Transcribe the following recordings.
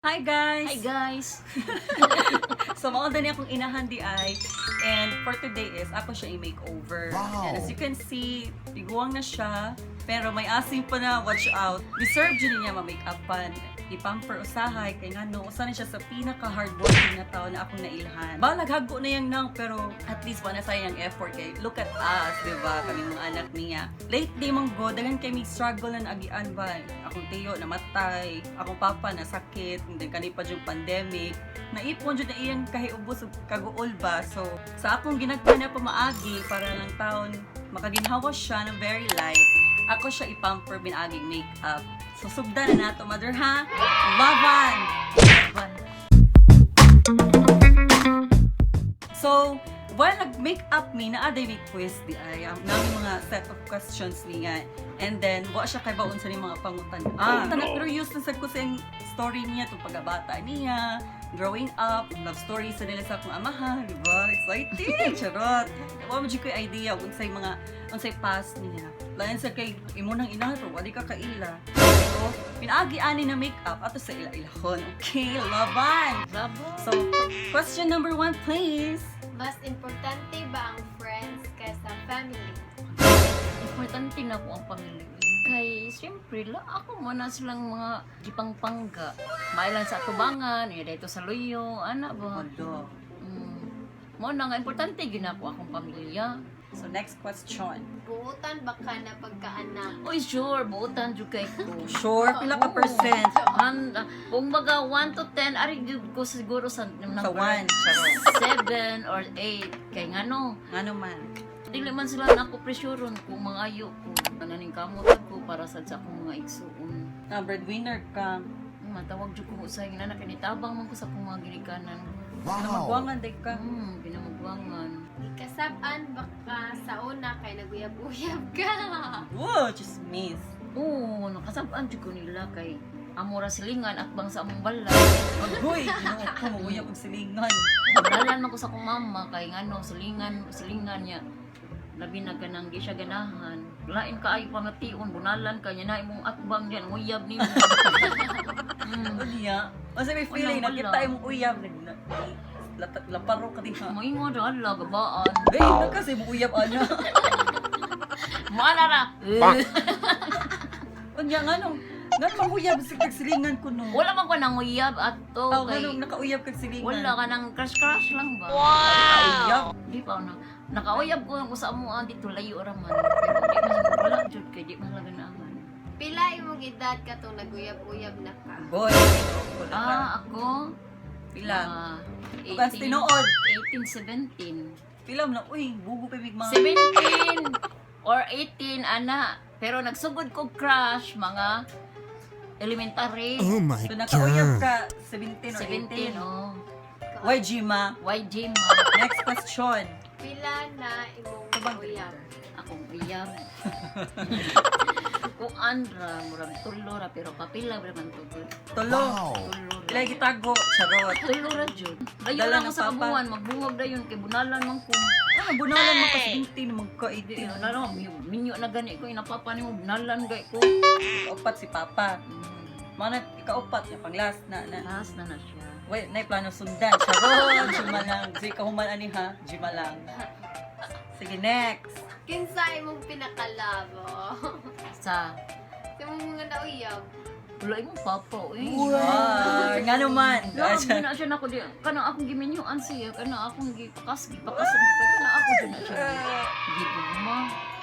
Hi guys! Hi guys! So mao ni akong inahan di ay. And for today is ako siya i-makeover. Wow. And as you can see, tiguang na siya. Pero may asim pa na, watch out. Deserve jud niya ma-make-upan. I-pamper usahay kay ngano usa na siya sa pinaka hardworking na tao na akong nailhan. Balag hago na yang nang, pero at least wala sa iyang effort kay look at us, di ba? Kami mga anak niya. Lately man go, daghan kay mig struggle na naagian ba. Akong tiyo namatay, akong papa nasakit, and then kani pa yung pandemic. Naipon jud na iyang kahiubos ug kaguol ba. So sa akong ginagmay na pamaagi para lang taon makaginhawa siya ng very light. Ako siya ipamper binaging makeup. So sugdan na nato, mother, ha? Laban! Ban. So, while nag-makeup mi, naa day may quiz di ay. Ang nami mga set of questions niya. And then, wa siya kay baon sa ni mga pangutan. Ah, na-curious na sad ko sa iyang story niya, itong pagkabata niya, growing up, love story sa nila sa akong amahan, di ba? Exciting! Charot! Wa mo jud ko'y idea unsay mga unsay past niya. Lain sa kay imo nang inahan pero wali ka kaila. So, pinaagi ani na makeup ato sa ila-ilahon. Okay, laban! Bravo! So, question number one, please. Mas importante ba ang friends kaysa family? Importante na po ang pamilya. Kay, siyempre, la, ako mo na silang mga gipangpangga. Mailan sa atubangan, ya dito sa luyo, ana ba? Hala. Mo na nga, importante gina ko akong pamilya. So, next question. Buutan ba ka na pagkaanak? Uy, sure, buotan jud kay ko. Sure, pila ka percent? Han, kung baga 1 to 10, ari jud ko siguro sa number Sa 1, charot. 7 or 8. Kay ngano, Ano man? dili man sila na ako pressuron kung mangayo ko. Kananing kamot ko para sad sa akong mga igsuon. Na breadwinner ka. Matawag jud ko sa ina na kinitabang man ko sa akong mga ginikanan. Na magwangan day ka. Ginamagwangan. Ikasab-an ba ka sa una kay naguyab-uyab ka? Wow, chismis. Oo, nakasab-an jud ko nila kay amora silingan at bang sa among balay. Agoy, no, ko manguyab og silingan. Dalan man ko sa akong mama kay ngano silingan silingan niya. Labi na ganang di siya ganahan. Lain ka ay pangation, bunalan ka niya na imong atbang diyan, nguyab nimo. Unya, unsa may feeling Wala, wala. nakita imong uyab nag laparo ka diha. Moingon ra ala gabaan. Ay, na kasi imong uyab ana. Maala ra. Unya nganong nganong manguyab sa kag silingan ko no. Wala man ko nang uyab ato Aw, kay nganong nakauyab kag silingan. wala ka nang crush-crush lang ba? Nakauyab. Di pa na. Nakauyab ko ko sa amo dito layo ra man. Pero di man siguro wala jud kay di man lang ganahan. Pila imong edad katong naguyab-uyab na ka? Boy, wala ka. Ah, ako Pila? Ah, Ugas tinuod. 18, 17. Pila mo na, uy, bugo pa mig mga 17 or 18 ana. Pero nagsugod ko crush mga elementary. Oh my So nakauyab God. ka 17 or 17, 18. oh. YG ma. YJ ma. Next question. Pila na imong Tubang uyab? Akong uyab. Kung andra, murag tulo ra, pero kapila ra man tugod. Tulo. Wow. Tulo ra. Pila gitago, charot. Tulo ra jud. Dayon Dala lang ng ko sa papa. kabuan, magbuwag dayon kay bunalan man ko. Ah, bunalan mo ka 17 magka Di 18. na lang, minyo na gani ko inapapa nimo bunalan gay ko. Ikaupat si Papa. Mana ikaupat niya pang last na na. Last na na siya. Wait, nay plano sundan. Charot, jima lang. Sige kahuman ani ha, jima lang. Sige, next. Kinsa imong pinakalabo? Sa Sa imong mga nauyab? wala imong papa eh. Wow, nga naman. Grabe na siya nako di kanang akong giminyuan siya, kanang akong gipakas gipakas kana ako jud na siya. Gigugma.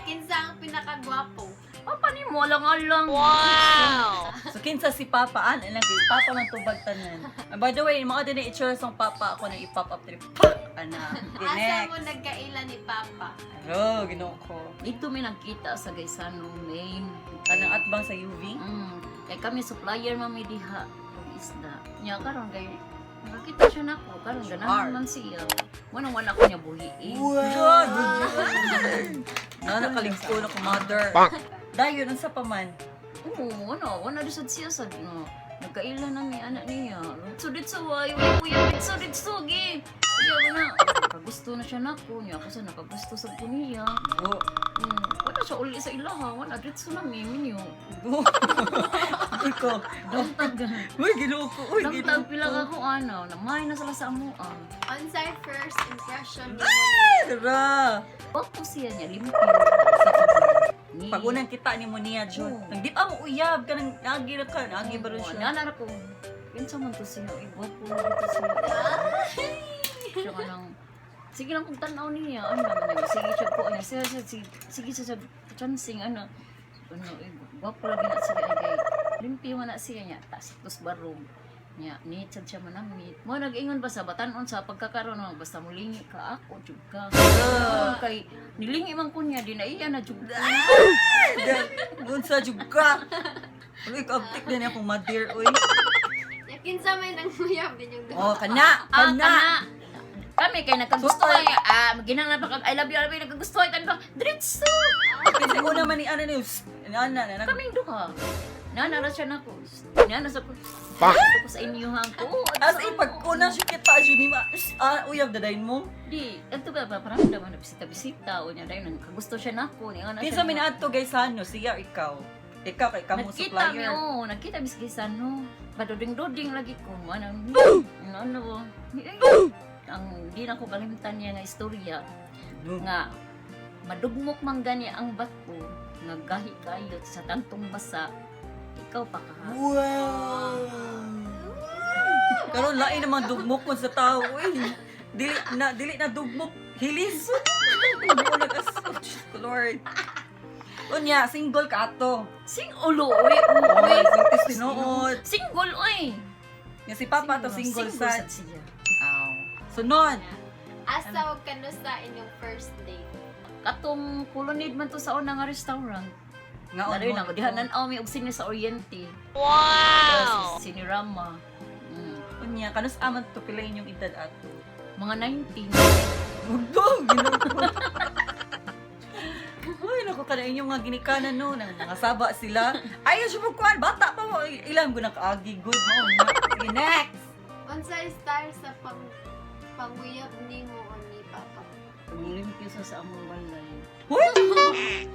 Kinsa ang pinakagwapo? Papa nimo alang alang. Wow. So kinsa si Papa an ilang kay Papa man tubag tanan. And by the way, mga din itsura sa Papa ako nang i-pop up trip. Pak ana. Sige, Asa mo next. nagkaila ni Papa? Ro, Ginoo ko. Dito may nagkita sa Gaisano main. Kanang atbang sa UV. Kay kami supplier mami diha og isda. Nya karon kay nakakita siya nako karon ganahan man siya. Wala wala ko niya buhiin. God! Na nakalingko na ko mother. Dayon unsa pa man? Oo, ano, wala di sad siya sad no. Nagkaila na mi anak niya. So ditso ay, uy kuya, ditso ditso gi. Kuya wala. Nakagusto na siya nako niya ako sa nakagusto sa ko niya. Go. Wala siya uli sa ilaha, wala ditso na mi minyo. Go. Ikaw. Damtag. Uy, Ginoo ko. Uy, Ginoo Damtag pila ko. ka ko ano, namay na sila sa amo ah. Unsay first impression nimo niya? Tara. Wapo siya niya, limpyo. Ni. Pag unang kita ni mo niya, Jud. Oo. Nang di pa mo uyab ka nang naagi ra ka, naagi ba rin Oo, siya? Naanar ko. Kinsa man to siya, ay gwapo na to siya. Siya ka lang. Sige lang kung tanaw niya, ano naman niya. Sige siya po, ano, siya, siya, sige, sige siya, siya, chancing, ano. Ano, eh, gwapo lagi na siya, ay, kay, limpyo man na siya niya, tas, tos barog. Niya, nitsad siya manamit. Mo nag-ingon ba sa batanon sa pagkakaroon no, basta mulingi ka ako, jud ka. Ah, kay nilingi man ko niya, di na iya na jud ka. Unsa jud ka? Uy, kaabtik din akong mother, uy. Ya, kinsa may nang uyab din yung duha? Oh, kana, Ah, kana. kana. Kami kay nagkagusto Sustoy. ay ah ginang pa I love you, I love you, nagkagusto ay tanba. Diretso. Kasi una man ni ana ni ana na Kaming duha. Nana ra siya nako. Nana sa ko. Ko sa inyo hang ko. As in, pag una siya kita, jud ni ma, ah, uyab dadayon mo. Di, adto ba parang naman na bisita-bisita o niya dayon nagkagusto siya nako ni ana. Kinsa man adto guys ano, siya or ikaw? Ikaw kay kamo Nagkita mi supplier. oh, nagkita mi sa Gisano. Paduding-duding lagi ko ano ano ano. Ay, ang di na ko kalimtan niya nga istorya. No. Nga madugmok man gani ang bato nga gahi kayo sa tantong basa ikaw pa ka. Wow! Karon lain naman dugmok ko sa tao, uy. Dili na dugmok, hilis. Mo nag oh, Diyos ko, Lord. Unya, single ka ato. Sing ulo oy Oy, oy. single tinuod. Single oy. Nga si Papa to single sad sad. siya. Aw. Sunod. Asa og kanusa inyong first date? Katong kulonid man to sa una nga restaurant. Nga Daloy na ko diha nan-aw mi og sine sa Oriente. Wow. Sinirama. Unya, kanus aman to pila inyong edad ato. Mga 19. Gundo, Ginoo ko. Uy, naku, kana inyong mga ginikanan no, nang mga saba sila. Ayaw siya mo kuan, bata pa mo. Ilang ko nakaagi, good mo. Sige, next! Unsay style sa panguyab nimo o ni Papa? Limpyo sa among balay. Uy!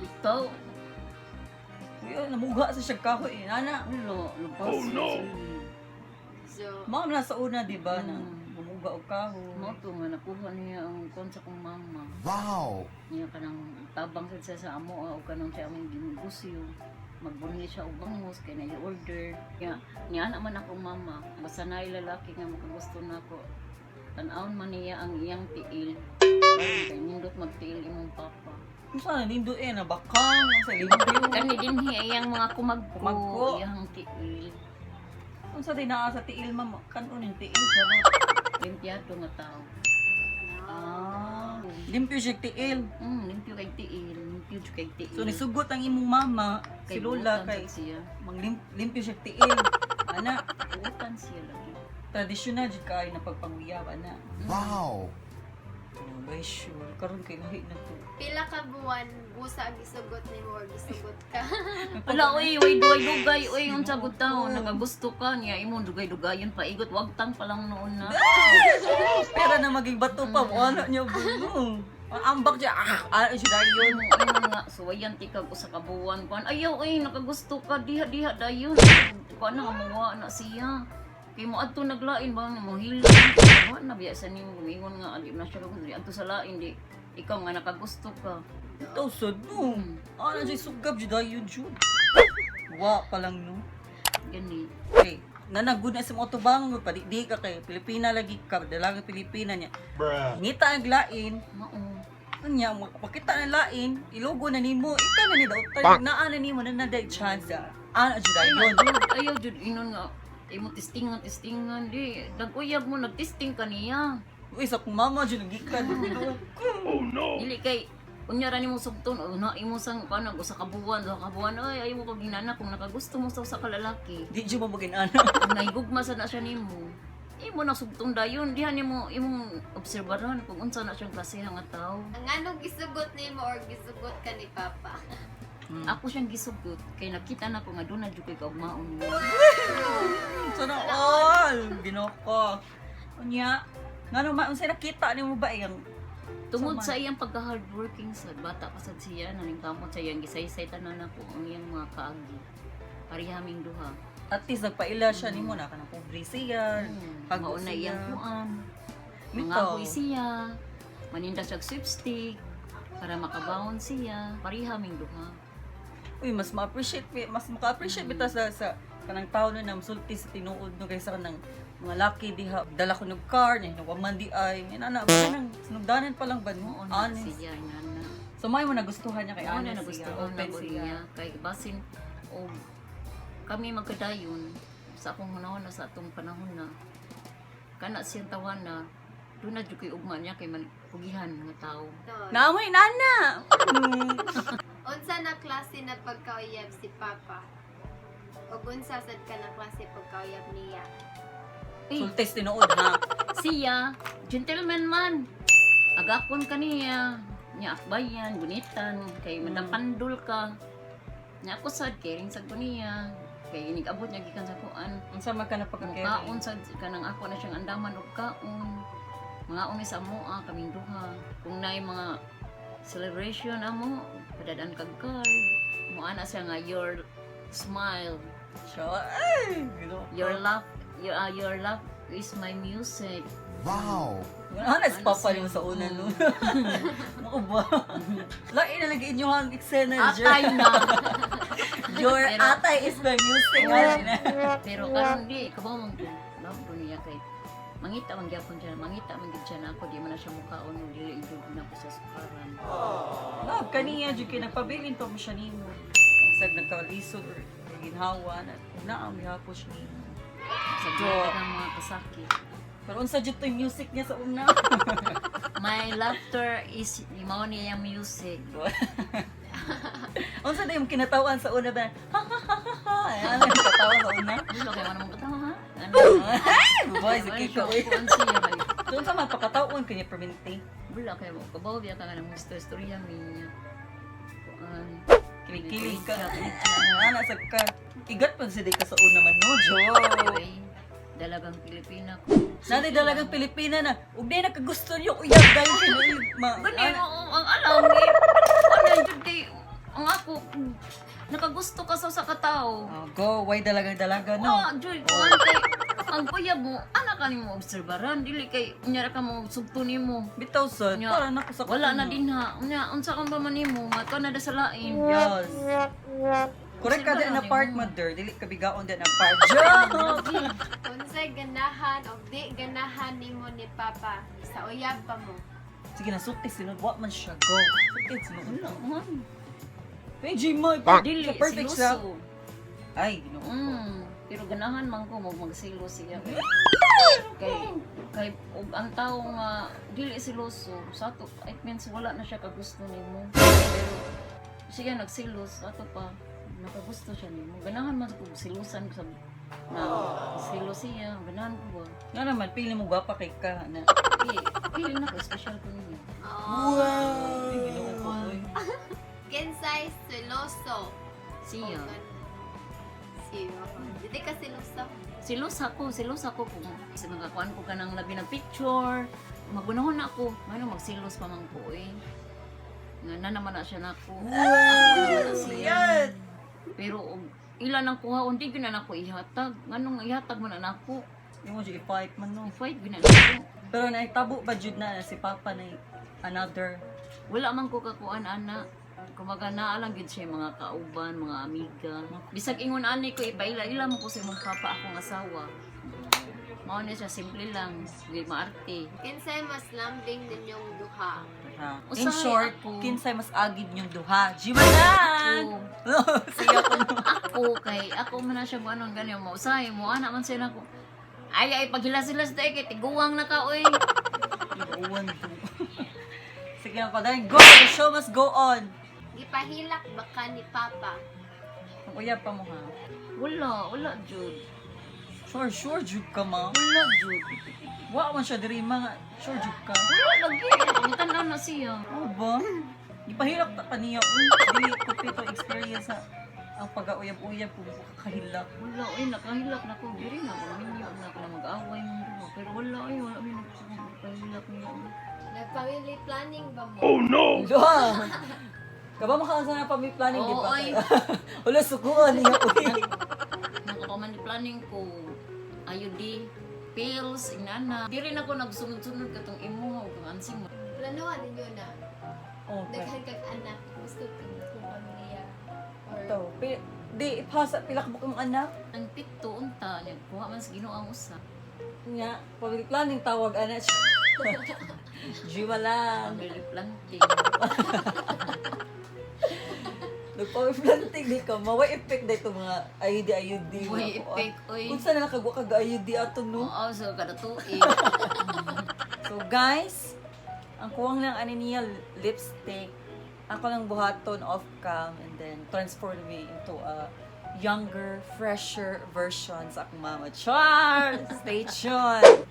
Bitaw. Uy, namuga sa siya kahoy. Eh. Nana, Ulo, lubas. Oh no. So, ma'am nasa una, di ba, na namuga og kahoy. Mo to nga nakuha niya ang kon sa kong mama. Wow! Niya kanang tabang sad siya sa amo o kanang siya among ginegosyo. Magbunhi siya og bangos kay na order. Niya, niya na man akong mama. Basta naay lalaki nga makagusto nako. Tan-awon man niya ang iyang tiil. Karon kay nindot magtiil imong papa. Kung saan, nindo eh, nabakang, sa limpyo. Kani dinhi iyang mga kumagko, Kumagko. iyang tiil. Kung sa dinaa sa tiil, ma'am, kanon yung tiil, sarap. Limpiado nga tao. Ah, limpyo siya tiil. Limpyo kay tiil, limpyo jud kay tiil. So, nisugot ang imong mama, si Kay Lola, buutan kay sad siya. limpyo siya tiil. Ana, Buutan siya lagi. tradisyonal jud kaayo na pagpanguyab, ana. Wow! Oh, ay, sure. Karon kay lahi na to. Pila ka buwan busa ang gisugot nimo or gisugot ka? Wala oy, way dugay dugay oy unsa gud taon nagagusto ka niya imong dugay-dugayon paigot wagtang pa lang noon na. Pera na maging bato pa mo ano niya buno. Ang ambak siya, ah, ah, siya dayon. Mo ano nga suwayan ti kag usa ka buwan kuan. Ayaw oy nakagusto ka diha diha dayon. Kuan na nga muwa na siya. Kay mo adto naglain ba mo hila. Wa na biya sa nimo ingon nga adi na siya kung di adto sa lain di ikaw nga nakagusto ka. Ito sad no. Ano siya sugab siya dayon jud. Wa pa lang no. Gani. Okay. Nanagud na sa mga tubang pa di, di ka kay Pilipina lagi ka dalaga Pilipina niya. Bruh. Ngita ang lain, Mao. Anya, makita na lain, ilogo na nimo, ikaw na ni dautan, naa na nimo na na chance. Ana jud dayon. Ayaw jud inon nga imo testingan testingan di naguyab mo nagtesting ka niya. Uy, sa kong mama jud nagikan. Dili kay unya ra nimo sugton o na imo sang kanang usa ka buwan, duha ka buwan oy ayaw mo kag ginana kung nakagusto mo sa usa ka lalaki. Di jud mo magin ana. Kung nahigugma sa na siya nimo. Imo na sugton dayon diha nimo imong obserbaran kung unsa na siyang klase nga tawo. Ang anong gisugot nimo or gisugot ka ni Papa? Ako siyang gisugot kay nakita na ko nga doon na jud ko'y kaugmaon mo. Sana all. Ginoo ko. Unya, ngano ma unsay nakita nimo ba iyang Tungod Sama. sa iyang pagka-hardworking sa bata pa sad siya naningkamot sa iyang gisaysay tanan ako ang iyang mga kaagi. Pareha ming duha. At least nagpaila siya nimo na kanang pobre siya. Hago Mauna siya. iyang kuan. Bitaw. Mangahoy siya. Maninda siya og sweepstick para makabaon siya. Pareha ming duha. Uy, mas maka-appreciate bitaw sa kanang tao no na musulti sa tinuod no kaysa kanang mga laki diha dala ko nog car ni man di ay inana kanang sinugdanan pa lang ba no? Mao na Honest. siya inana. So may mo nagustuhan niya kay Mao na honest siya, nagustuhan open na ko siya. niya kay basin og kami magkadayon sa akong panahon na sa atong panahon na kana siyang tawana na doon na jud ko'y ugma niya kay man pugihan nga tao. No. Naamoy nana. Unsa na klase na pagkauyab si Papa? Ug unsa sad ka na klase pagkauyab niya? Eh, Sultis tinuod ha. siya, gentleman man. Agakon ka niya, niya akbayan, gunitan, kay madapandol ka. Niya ako sad, caring sad ko niya. Kay inigabot niya gikan sa kuan. Unsa man ka na pagka-carry? Mukaon sad kanang ako na siyang andaman og kaon. Mga umi sa amoa kaming duha. Kung naay mga celebration amo, padadan kag card. Muana siya nga your smile, Siya. Ay, ginoo ko. your laugh, your laugh is my music. Wow. Wala na si Ano Papa siya? yung sa una no. Mao ba? Lain na lagi inyong eksena. Atay na. Your atay is my music. Wala na. Pero karon di kabaw man ko. Love ko niya kay mangita man gyapon siya, mangita man gyud siya na ako, di man na siya mukaon no dili jud na ko sa sukaran. Love kaniya jud kay nagpabilin pa mo siya nimo. Bisag nagkalisod or ginhawa na naa gihapon siya nimo. Sa grabe kang mga kasakit. Pero unsa jud to'y music niya sa una? My laughter is mao niya yung music. Unsa na yung kinatawan sa una ba? Ha ha ha ha ha. Ano yung katawa sa una? Ano kay man mong katawa ha? Ano? Ay, boy, si Wala Kiko. siya, Uy. kuan siya kay. So, unsa man pakataon kanya permente? Wala kay mo kabaw biya ka nga ng mga istorya mi niya. Kuan. Kinikilig ka. Ana sa ka. Igat pa si ka sa una man no, Jo. Ay, dalagang Pilipina ko. Nanay dalagang Pilipina na. Ug di nakagusto niyo uyab dahil kay ma. Gani mo ang alam eh. Ano jud kay ang ako nakagusto ka sa katao. Oh, go, why dalagang dalaga no? Ah, Joy, kuan kay ang kuya mo, anak ka nimo obserbaran dili kay unya ra ka mo sugto nimo. Bitaw sad, Nya, para na ko sa wala na kuno. din ha. Unya unsa kang ba man nimo nga ka na da sa lain. Yes. Correct ka din na Obserbaran part, nimo. mother. Dili ka bigaon din ang part. Jo! Unsay ganahan og di ganahan nimo ni Papa sa uyab pa mo? Sige na, sulti sinod. Wa man siya. Go. Sulti sinod. Wala man. PG mo. Dili Perfect siya. siloso. Ay, ginoo ko. Pero ganahan man ko mag magsilo siya. Kay kay og ang tao nga dili siloso sa ato it means wala na siya kagusto nimo. Pero siya nagsilos ato pa nakagusto siya nimo. Ganahan man ko silusan sa na silo siya, ganahan ko ba. Nga naman, pili mo gwapa kay ka. Na. Di, pili na ko special ko niya. Oh. Ay, ginoo ko. Oy. Kinsay seloso? Siya. Siya. Dili ka seloso. Silos ako kung sa mga kuan ko kanang labi na picture, magunahon na ako. Ano magsilos pa man ko eh. Nga na naman na siya nako. Ako naman na siya. Yes! Pero og ilan ang kuha, hindi gyud na nako ihatag. Nganong ihatag man na nako? Yung mo siya i-fight man no. I-fight gyud na nako. Pero naitabo ba jud na na si Papa na another? Wala man ko kakuan ana. Kumaga naa lang gyud siya mga kauban, mga amiga. Bisag ingon ani ko ipaila-ila mo ko sa imong papa akong asawa. Mao ni siya simple lang, di maarte. Kinsay mas lambing ninyong duha? Ha. In Usahay short, ako. kinsay mas agid yung duha. Jimanan! Siya ko no. Ako kay ako man na siya mo anong ganyan mo usahay mo ana man siya nako. Ay ay paghilas-hilas dai kay tiguang na ka oy. Iuwan to. Sige na pa, go! The show must go on! Gipahilak ba ka ni Papa? Ang uyab pa mo ha. Wala, wala jud. Sure, sure, jud ka ma. Wala jud. Wa man siya diri mga. Sure, jud ka. Wala lagi. Tan-aw na siya. Oo ba? Ipahilak ta kaniya. Uy, dili ko pito experience sa ang pag-uyab-uyab kung kakahilak. Wala oy nakahilak na ko diri na ko minyo na ko na mag-away mong duha. Pero wala oy wala mi nagpahilak niya. Nag-family planning ba mo? Luha! Kaba makaansa na family planning, di Oo, ba? oy. Wala, sukuan niya, uy. Nakapamilya Man planning ko IUD pills inana. Di rin ako nagsunod-sunod katong imuha ug kang ansing mo. Planuhan ninyo na Okay. daghan kag anak, gusto kag akong pamilya. Or Ito, di ipasa pila ka buok anak. Ang pito unta niya kuha man sa Ginoo ang usa. Nga, family planning tawag ana siya. Jiwa lang. Family planting. Nag-family planning di ka, maway effect dito mga IUD IUD. Way effect oy. Unsa na nakagwa kag IUD ato, no? Oo, so kada tuig. So guys, ang kuwang lang ani niya lipstick. Ako lang buhaton off cam and then transform me into a younger, fresher version sa akong mama. Char! Stay tuned!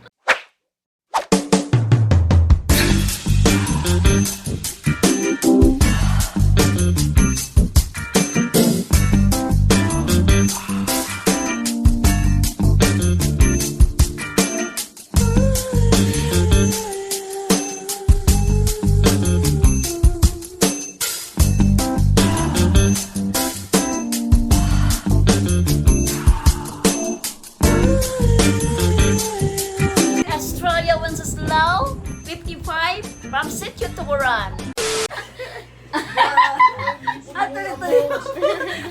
Australia Wenceslao, 55, from Sitio Tuburan. Ato na tuloy.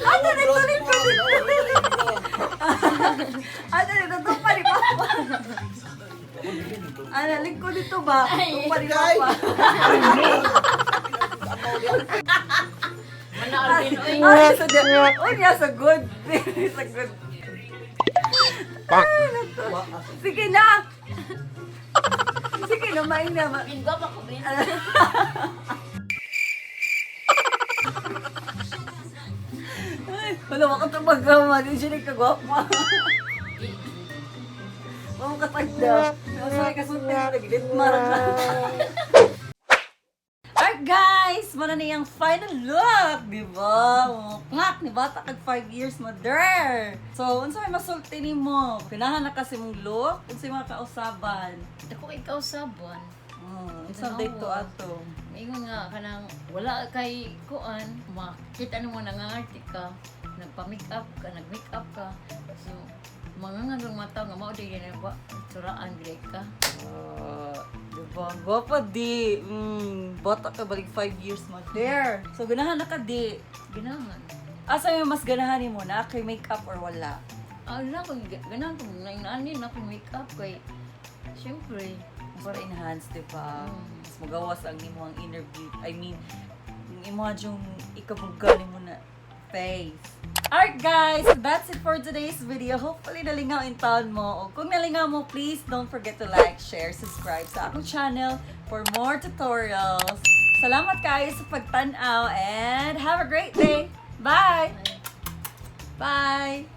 Ato na tuloy pa dito. Ato na tupa ni Papa. Ana, lingkod dito ba? Tupa ni Papa. Mana Alvin oy. Ay, sa oh, niya, sa good. Sa good. Ay, naku. Sige na! Sige na, main na. Bin ba pa ko bin? Ay, wala mo ka tumagama. Di siya nagkagwapa. Wala mo katagda. Sorry, kasunti na naglit. Mara ka. Alright guys, mana na yung final look, di ba? Plak ni bata kag 5 years mother. So, unsa may masulti nimo? Pinahan na kasi mong look, unsa mga kausaban? Dako kay kausaban. Unsa dito ato? Maingon nga kanang wala kay kuan, makita nimo nangangarte ka, nagpa-make up ka, nag-make up ka. So mga nga mga tao nga mao di na ba tsuraan gid ka. Ah, di ba? Gwapa di. Bata ka balik 5 years mother. So, ganahan na ka di. Ganahan. Asa yung mas ganahan nimo na kay makeup or wala? Ah, wala ko ganahan ko nang na akong make up kay syempre Mas ma-enhance, di ba? Mm. Mas magawas ang imo ang inner beauty. I mean, yung imo yung ikabuga nimo na face. Alright guys, so that's it for today's video. Hopefully nalingaw in taon mo. O kung nalingaw mo, please don't forget to like, share, subscribe sa akong channel for more tutorials. Salamat kayo sa pagtanaw and have a great day! Bye! Bye!